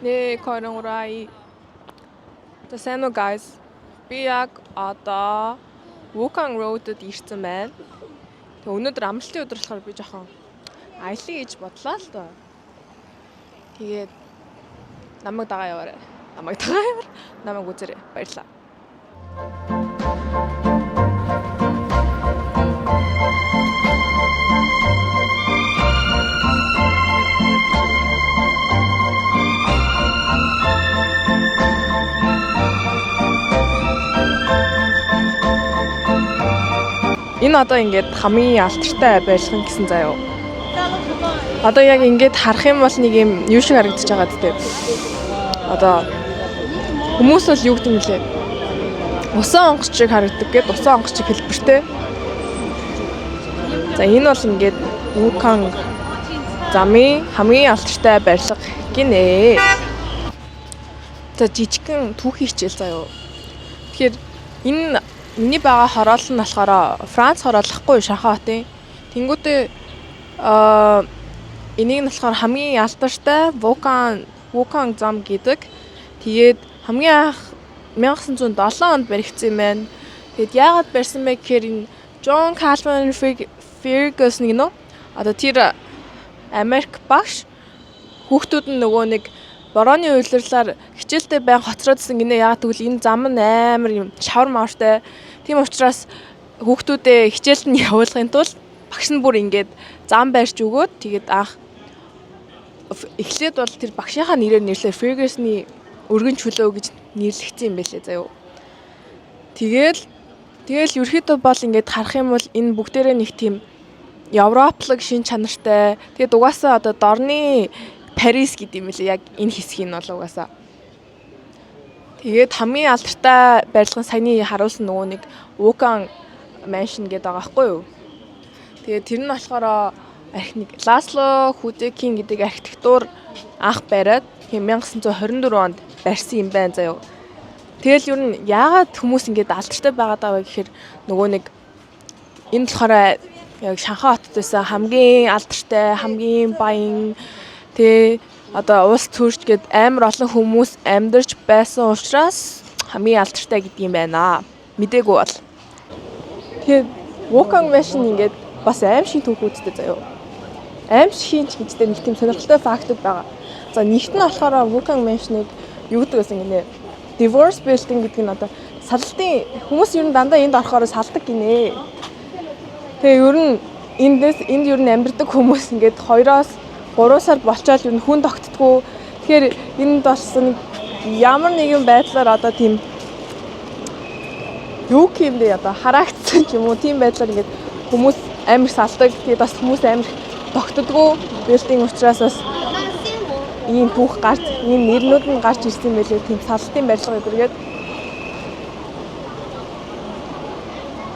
1 2 3 2. За, сайн уу, guys. Би яг одоо Wukang Road-д ирсэн байна. Тэгээ өнөөдөр амралтын өдөр болохоор би жоохон аялъя гэж бодлоо л доо. Тэгээд намайг дагаа яваарай. Намайг дагаа яваар. Намайг үзээрэй. Баярлалаа. Энэ одоо ингээд хамгийн алдартай барилга гэсэн заяо. Одоо яг ингээд харах юм бол нэг юм юу шиг харагдаж байгаа гэдэг. Одоо хүмүүс бол юу гэдэг юм лээ? Усан онгоц шиг харагддаг гэд, усан онгоц шиг хэлбэртэй. За, энэ бол ингээд Wukang замын хамгийн алдартай барилга гинэ. За, жижигхэн түүхий хичээл заяо. Тэгэхээр энэ миний байгаа хороол нь болохоор Франц хороолохгүй, Шанхай хотын. Тэнгүүдээ энийг нь болохоор хамгийн алдартай Wukang зам гэдэг. Тэгээд хамгийн анх 1907 онд баригдсан юм байна. Тэгээд яагаад барьсан бэ гэхээр энэ John Calvin Ferguson гэнэ үү? Одоо тэр Америк багш хүүхдүүд нь нөгөө нэг борооны улирлаар хичээлдээ байн хоцроодсэн гинэ. Яагаад гэвэл энэ зам нь амар юм шавар мавартай. Тийм учраас хүүхдүүдээ хичээлд нь явуулахын тулд багш нь бүр ингээд зам барьж өгөөд, тэгээд анх эхлээд бол тэр багшийнхаа нэрээр нэрлээ, Ferguson-ы өргөн чөлөө гэж нэрлэгдсэн юм байлээ заяо. Тэгэл ерөөхдөө бол ингээд харах юм бол энэ бүгдээрээ нэг тийм европлог шин чанартай. Тэгээд угаасаа одоо дорны Парис гэдэг юм лээ яг энэ хэсгийг нь бол угаасаа. Тэгээд хамгийн алдартай барилга нь саяны харуулсан нөгөө нэг Wukang Mansion гэдэг байгаа байхгүй юу? Тэгээд тэр нь болохоор архи нэг Ласло Хүдекин гэдэг архитектур анх бариад, тийм, 1924 онд барьсан юм байна заяо. Тэгэл ер нь яагаад хүмүүс ингээд алдартай байгаад байгаа вэ гэхээр нөгөө нэг энэ болохоор яг Шанхай хотод байсан хамгийн алдартай, хамгийн баян, тэ, одоо улс төрч гээд амар олон хүмүүс амьдарч байсан учраас хамгийн алдартай гэдэг юм байна. Мдээгүй бол. Тэгээд Wukang Mansion ингээд бас аймшиг түүхүүдтэй заяо. Аймшиг ч гэжтэй нэг тийм сонирхолтой фактууд байгаа. За, нэгт нь болохоор Wukang Mansion-ыг юу гэдэг байсан гинэ? Divorce building гэдэг нь одоо салалтын хүмүүс ер нь дандаа энд орохоор салдаг гинэ. Тэгээ ер нь эндээс энд ер нь амьдардаг хүмүүс ингээд 2-оос 3 сар болчоод ер нь хүн тогтдгоо. Тэгэхээр энд болсон ямар нэгэн байдлаар одоо тийм юу юм бэ, одоо хараагдсан ч юм уу, тийм байдлаар ингээд хүмүүс амар салдаг. Тэгээд бас хүмүүс амар тогтдгоо building учраас бас ийм түүх гарч, ийм нэрнүүд нь гарч ирсэн юм байлээ. Тийм салалтын барилга гэдэргээд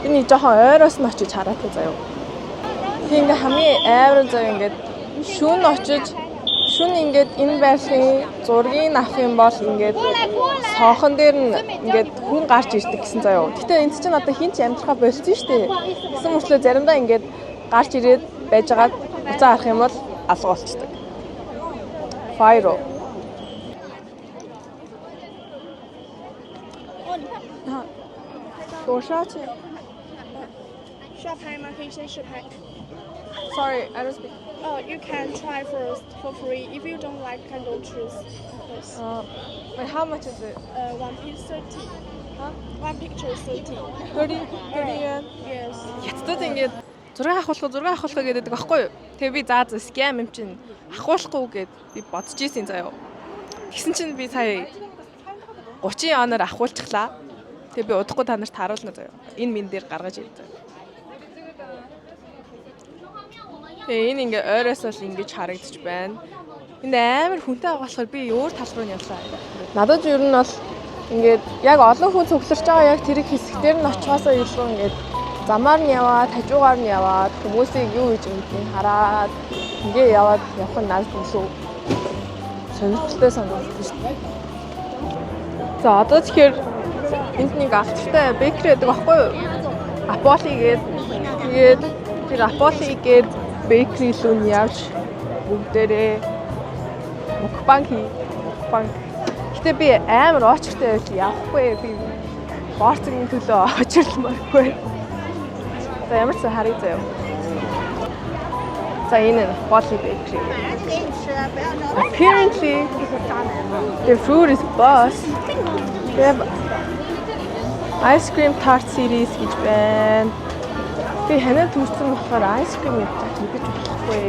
би нэг жоохон ойроос нь очиж хараатай заяа. Тийм, ингээ хамгийн амар заяа, ингээд шүн очиж, шүн ингээд энэ байрлалын зургийг авах юм бол ингээд соохон дээр нь ингээд хүн гарч ирдэг гэсэн заяа. Гэтэ энд чинь одоо хэн ч амьдрахаа больсон шүү дээ. Гэсэн мөртлөө заримдаа ингээд гарч ирээд байжгаад буцаа харах юм бол алга болчдөг. Файро. 多少钱？需要拍吗？可以先试拍。 Sorry, I don't speak. Oh, you can try first for free. If you don't like, can don't choose. Yes. Wait, how much is it? One piece 30. Huh? One picture 30. 30, 30 yuan. Yes. Хятадд ингээд зураг авахлах, зураг авахлах гэдэг байхгүй юу? Тэгээ би заа за scam юм чинь авахлахгүй гэд би бодож ийсэн заяо. Тэгсэн чинь би сая 30 юанаар авахулчихлаа. Тэгээ би удахгүй та нарт харуулна заяо. Энэ мэн дээр гаргаж ирж заяо. Тэгээ энэ ингээ ойроос бол ингэж харагдчих байна. Энэ амар хүнтэй байгаа болохоор би өөр тал руу нь явлаа. Надад ер нь бол ингээд яг олон хүн цугларч байгаа яг тэр хэсэг дээр нь очихоосоо илүү ингээд замаар нь яваад, хажуугаар нь яваад, хүмүүсийг юу хийж ингэдгийг хараад ингээ яваад явах нь надад илүү сонирхолтой санагдсан шүү дээ. За, одоо тэгэхээр энд нэг алдартай bakery байдаг байхгүй юу? Аполи гээд, тэгээд тэр Аполи гээд bakery руу нь явж бүгдээрээ мукбанг хий. Банк. Гэтэ би амар очиртай байвал явахгүй. Би борцгийн төлөө очирлмааргүй. За ямар ч сан харъя заяа. За энэ нь Болли Bakery. Apparently the fruit is boss. They have ice cream tart series гэж байна. Би ханаа төрсөн болохоор ice cream идэж мэдэж болохгүй.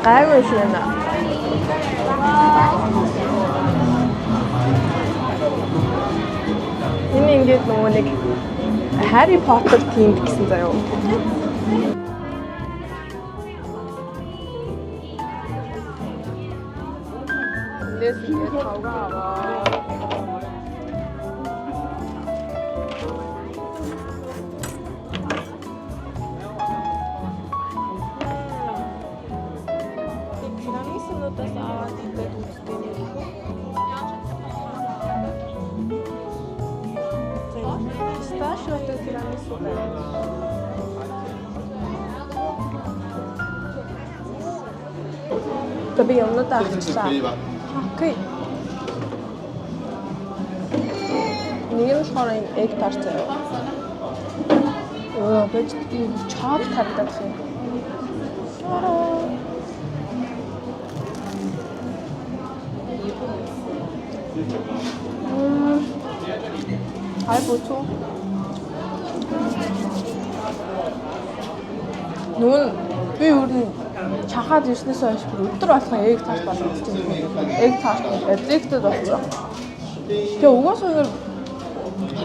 Гайгүй юм шиг байна. Энэ ингээд нөгөө нэг Harry Potter themed гэсэн заяа. Эндээс ингээд тавгаа аваа. Тирамисунуудаас аваад идээд үздэг юм уу? Pistachio тирамису байна. За би юмнуудаа авчихлаа. Окей. Нэг нь болохоор энэ egg tart заяа. Өө, бэж би chocolate харагдах юм. Аа. 还不错. Нүн би өөр нь чахаад ирснээс хойш бүр өдөр болгон egg tart болгосон юм. Egg tart addicted болсон. Тэгээ угаасаа ингэ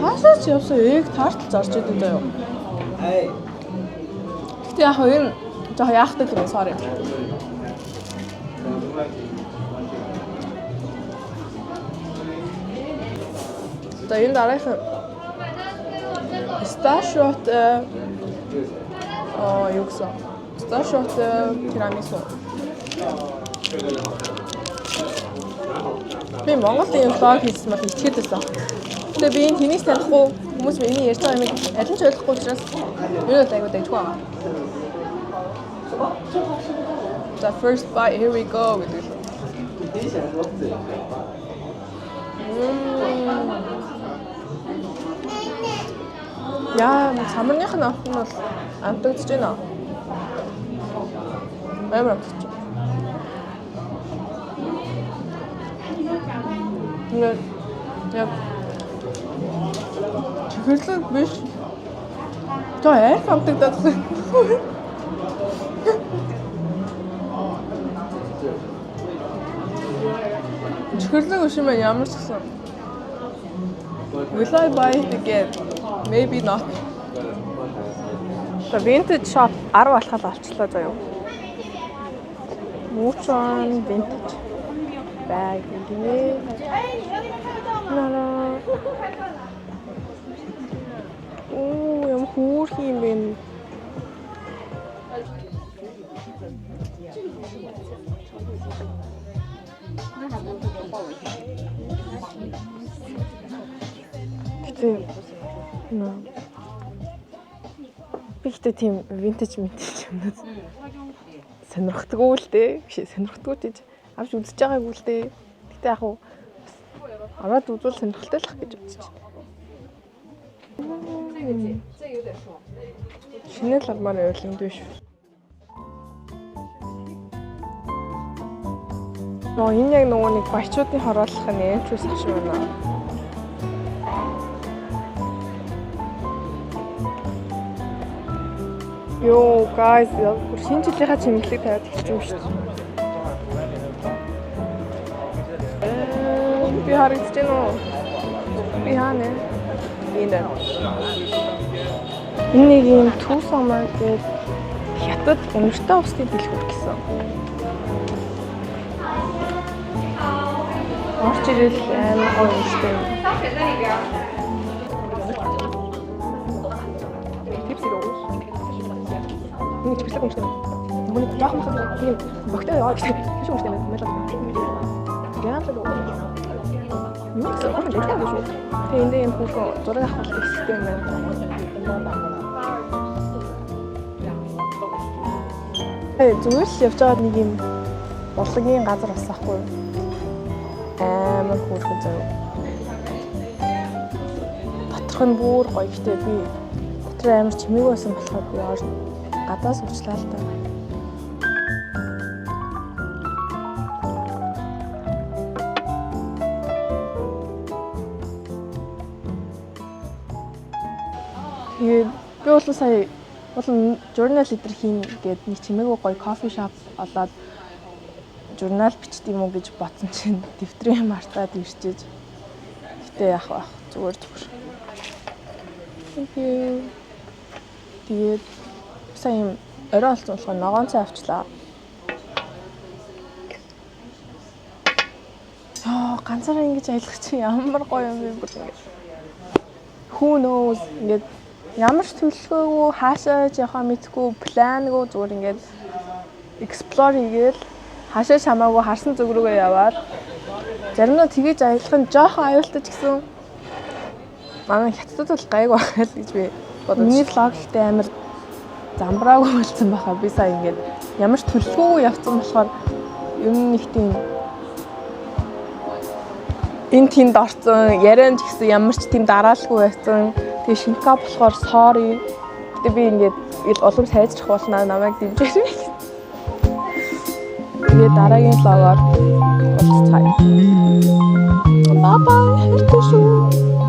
хаасаа ч явсан egg tart л зарж идэв заяа. Гэтэ яг хөө энэ жоох яахтай юм, sorry. За энэ дараагийнх pistachio аа юу гэсэн? Pistachio тирамису. Би Монголд ийм vlog хийсэн бол итгэхэд байсан. Тэгээ би энэ хэнийг танихгүй хүмүүс миний ярьж байгаа юмыг аль нь ч ойлгохгүй учраас ер нь бол айгуу дайггүй байгаа. The first bite, here we go гэдэг л. Яа, самарных нь авах нь бол амтагдаж байна. Амар амтагдаж байна. Ингээд яг чихэрлэг биш. За айх амтагдаад байна. Чихэрлэг биш юм байна ямар ч гэсэн. Will I buy it again? Maybe not. За vintage shop 10 болоход олчлоо заяа. Муучан vintage bag гинэ. Нара. Оо, ямар хөөрхөн юм бэ? Гэтэ нөө би гэтэ тийм vintage юмнууд сонирхдаггүй л дээ. Биш сонирхдаггүй гэж авч үзэж байгаагүй л дээ. Гэтэ яг уу бас аваад үзвэл сонирхолтой л ах гэж бодож байна. Шинэ л авмаар байвал юм биш. Нөө энэ яг нөгөө нэг баячуудын хорооллох нь entrance ах шиг байна. Йоо, guys, бүр шинэ жилийнхаа чимэглэг тавиад эхэлж юм шүү дээ. Би харагдаж байна уу? Би хаана? Энэ. Энэ нэг юм Two Summer гэдэг хятад үнэртэй усны дэлгүүр гэсэн. Орч ирэл амар гоё юм шүү дээ. Типси рүү. Нэг чихэрлэг өмчтэй. Нөгөө нэг жоохон бахад тийм богтой яа гэж биш өмчтэй юм байна. Яа л юу гэсэн юм бэ шүү. Тэгээ энд юм хүүхэн зураг авах хэсэгтэй юм байна. Зүгээр л явж байгаа нэг юм булангийн газар болсон хгүй юу? Амар хөөрхөн заяа. Доторх нь бүр гоё, гэхдээ би дотор амар чимээгүй байсан болохоор би орж гадаа суучлаа л та. Тэгээд би бол сая болон journal эдэр хийн гээд нэг чимээгүй гоё coffee shop олоод журнал бичдэг юм уу гэж бодсон чинь дэвтрээ мартаад ирчээж. Гэтэ яах вэ? Зүгээр зүгээр. Thank you. Тэгээд сая юм орой болсон болохоор ногоон цай авчлаа. Яа, ганцаараа ингэж аялах чинь ямар гоё юм бэ бүр ингэж. Who knows, ингээд ямар ч төлөвлөгөөгүй, хаашаа ч явахаа мэдэхгүй, плангүй, зүгээр ингээд explore хийгээл, хаашаа ч хамаагүй харсан зүг рүүгээ яваад, заримдаа тэгэж аялах нь жоохон аюултай ч гэсэн манай хятадд бол гайгүй байх л гэж би бодож. Миний vlog гэхдээ амар замбраагүй болсон байхаа. Би сая ингээд ямар ч төлөвлөгөөгүй явцсан болохоор ер нь нэг тийм энэ тэнд орсон, яриан ч гэсэн ямар ч тийм дараалгүй байсан. Тэгээ Шинка болохоор sorry. Гэтэ би ингээд улам сайжрах болно, намайг дэмжээрэй. Тэгээ дараагийн vlog оор уулзцгаая. Bye bye. Хайртай шүү.